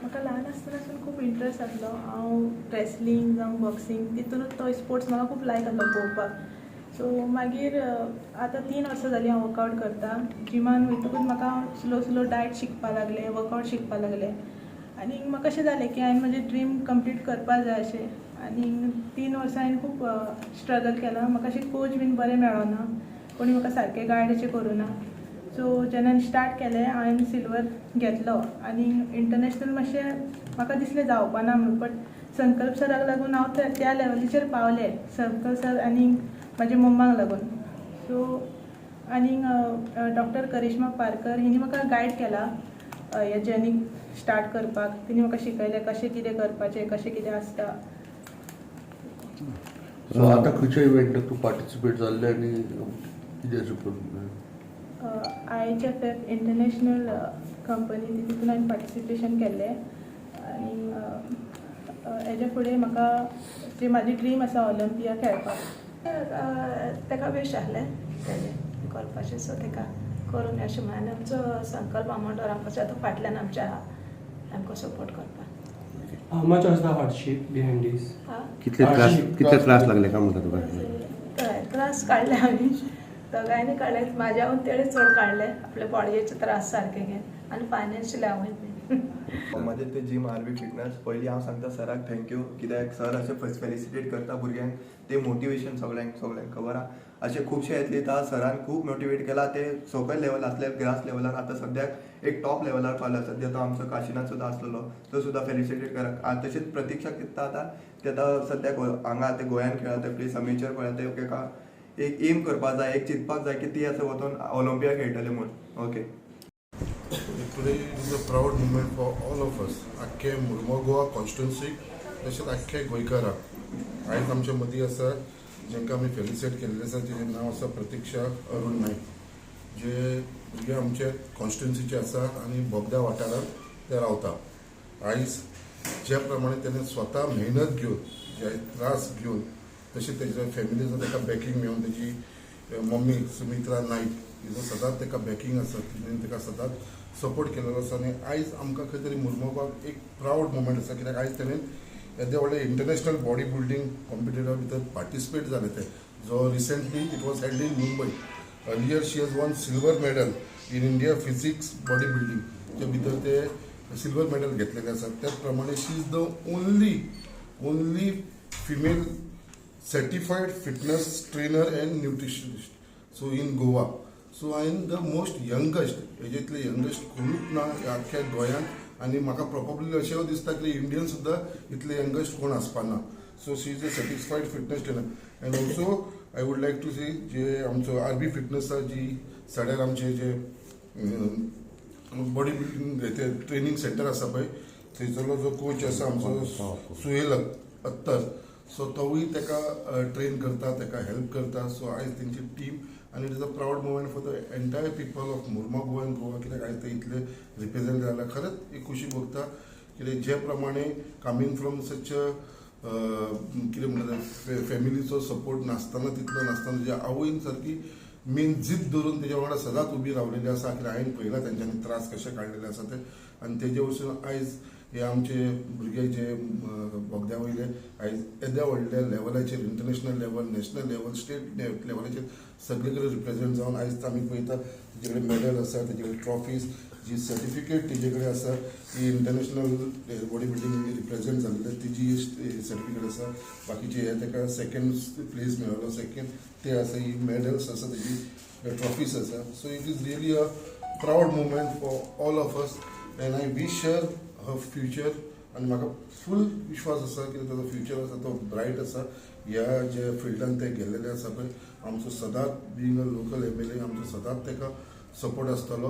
म्हाका ल्हान आसतनासून खूब इंट्रस्ट आसलो. हांव रेसलिंग जावं बॉक्सिंग, तितूनच तो स्पोर्ट्स म्हाका खूब लायक आसलो पळोवपाक. सो मागीर आतां 3 वर्सां जालीं हांव वर्कआवट करता. जिमान वयतकूच म्हाका स्लो स्लो डायट शिकपा लागलें, वर्कआवट शिकपा लागलें आनी म्हाका अशें जालें की हांवें म्हजें ड्रीम कंप्लीट करपा जाय अशें. आनी 3 वर्सां हांवें खूब स्ट्रगल केलां. म्हाका अशें कोच बीन बरें मेळोना, कोणी म्हाका सारकें गायड अशें करूं ना. सो जेन्ना हांवें स्टार्ट केलें, हांवें सिल्वर घेतलो आनी इंटरनॅशनल मातशें म्हाका दिसलें जावपा ना म्हणून, बट संकल्प सराक लागून हांव त्या त्या लेवलीचेर पावलें, संकल्प सर आनी म्हाज्या मम्माक लागून. सो आनीक डॉक्टर करिश्मा पारकर हिणी म्हाका गायड केला ह्या जर्नी स्टार्ट करपाक. तिणी म्हाका शिकयलें कशें कितें करपाचें, कशें कितें आसता. सो आतां खंयच्या इव्हेंटाक तूं पार्टिसिपेट जाल्लें आनी कितें अशें करून? आयएचएफएफ इंटरनॅशनल कंपनी, तितून हांवें पार्टिसिपेशन केल्लें. आनी हेज्या फुडें म्हाका जी म्हाजी ड्रीम आसा, ऑलिम्पिया खेळपाक. ताका वीश आहलें तेजें करपाचें, सो ताका करून अशें म्हणून. आनी आमचो संकल्प आमोणकर आमचो आतां फाटल्यान आमच्या आहा आमकां सपोर्ट करपाक. How much was the hardship behind this? हा. कितले त्रास, कितले त्रास लागले काय म्हणटा तुका? हय, त्रास काडले आमी दोगांयनी काडले. म्हाज्याहून तेणें चड काडले, आपले बॉडयेचे त्रास सारके घेवन आनी फायनान्शियल हांवूय बी. म्हजें तें जीम आरबी फिटनस. पयलीं हांव सांगता सराक thank you, कित्याक सर अशें फेलिसिटेट करता भुरग्यांक, ते मोटिवेशन सगळ्यांक सगळ्यांक खबर आहा. अशे खुबशे एथलीट आहा, सरान खूब मोटिवेट केला. ते सकयल लेवल आसले, ग्रास लेवलार, आतां सद्याक एक टॉप लेवलार पावला. सद्या तो आमचो काशिनाथ सुद्दां आसलेलो, तो सुद्दां फेलिसिटेट करा. तशेंच प्रतिक्षा कित्ता आतां, ते आतां सद्याक हांगा ते गोंयान खेळटा, प्लीज अमेचर पळयता. तेका एक एम करपाक जाय, एक चिंतपाक जाय की ती आतां वचोन ऑलिम्पिया खेळटले म्हूण. Okay. Today it is a proud moment for all of us, आख्खे मुर्मो गोवा कॉन्स्टिट्युन्सीक तशेंच आख्खे गोंयकाराक. आयज आमच्या मदीं आसा जांकां आमी फेलिसिटेट केल्लें आसा, तेजें नांव आसा प्रतिक्षा अरुण नायक, जे भुरगे आमचे कॉन्स्टिट्युन्सीचे आसा आनी बोगदा वाठारांत ते रावता. आयज ज्या प्रमाणे तेणें स्वता मेहनत घेवन, जे त्रास घेवन, तशें तेच्या फॅमिलीचो ताका बॅकींग मेळून, तेजी मम्मी सुमित्रा नायक हिजो सदांच ताका बॅकींग आसा, तिणें ताका सदांच सपोर्ट केलेलो आसा. आनी आयज आमकां खंय तरी मुर्मोबाक एक प्रावड मुमेंट आसा, कित्याक आयज तेणें येदे व्हडले इंटरनॅशनल बॉडी बिल्डींग कॉम्पिटिटा भितर पार्टिसिपेट जाले ते, जो recently it was held in Mumbai. Earlier she has won silver medal in India physique body building, त्या भितर ते सिल्वर मेडल घेतलेले आसा. त्याच प्रमाणे she is the only female certified fitness trainer and nutritionist so in Goa. So I am the most youngest, हेजेतले youngest कोणूच ना ह्या आख्ख्या गोंयांत आनी म्हाका प्रोबेबली अशें दिसता की इंडियन सुद्दां इतले यंगेस्ट कोण आसपा ना. So she is a certified fitness trainer and also I would like to say, जे आमचो आरबी फिटनस आसा, जी सड्यार आमचे जे बॉडी बिल्डींग ते ट्रेनिंग सेंटर आसा पळय, थंयसरलो जो कोच आसा आमचो सुहेल अत्तर, सो तोवूय ताका ट्रेन करता, ताका हेल्प करता. सो आयज तेंची टीम आनी it is a proud moment for the entire people of Mormugao and Goa, कित्याक आयज ते इतले रिप्रेझेंट जाल्या. खरेंच एक खुशी भोगता, कित्याक जे प्रमाणे कमींग फ्रॉम सच कितें म्हणटा, फॅमिलीचो सपोर्ट नासतना, तितलो नासतना, जे आवयन सारकी मेन जिद धरून तेज्या वांगडा सदांच उबी रावलेली आसा, कित्याक हांवें पळयलां तेंच्यांनी त्रास कशे काडलेले आसा ते. आनी तेजे वचून आयज हे आमचे भुरगे जे बोगद्या वयले आयज येद्या व्हडल्या लेवलाचेर, international level, national level, state लेवलाचेर सगळे कडेन रिप्रेझेंट जावन आयज आमी पळयता, तेजे कडेन मेडल आसा, तेजे कडेन ट्रॉफीज, जी सर्टिफिकेट तेजे कडेन आसा, ती इंटरनॅशनल बॉडी बिल्डींग रिप्रेझेंट जाल्ले तेजी सर्टिफिकेट आसा. बाकीचे हे ताका सेकंड प्लेस मेळ्ळो, सेकंड ते आसा, ही मेडल्स आसा, तेजी ट्रॉफीज आसा. So it is really a proud moment for all of us and I wish her her future. आनी म्हाका फूल विश्वास आसा की ताजो फ्युचर आसा तो ब्रायट आसा. ह्या जे फिल्डान ते गेल्लेले आसा पळय, आमचो सदांच being a local MLA आमचो सदांच ताका सपोर्ट आसतलो.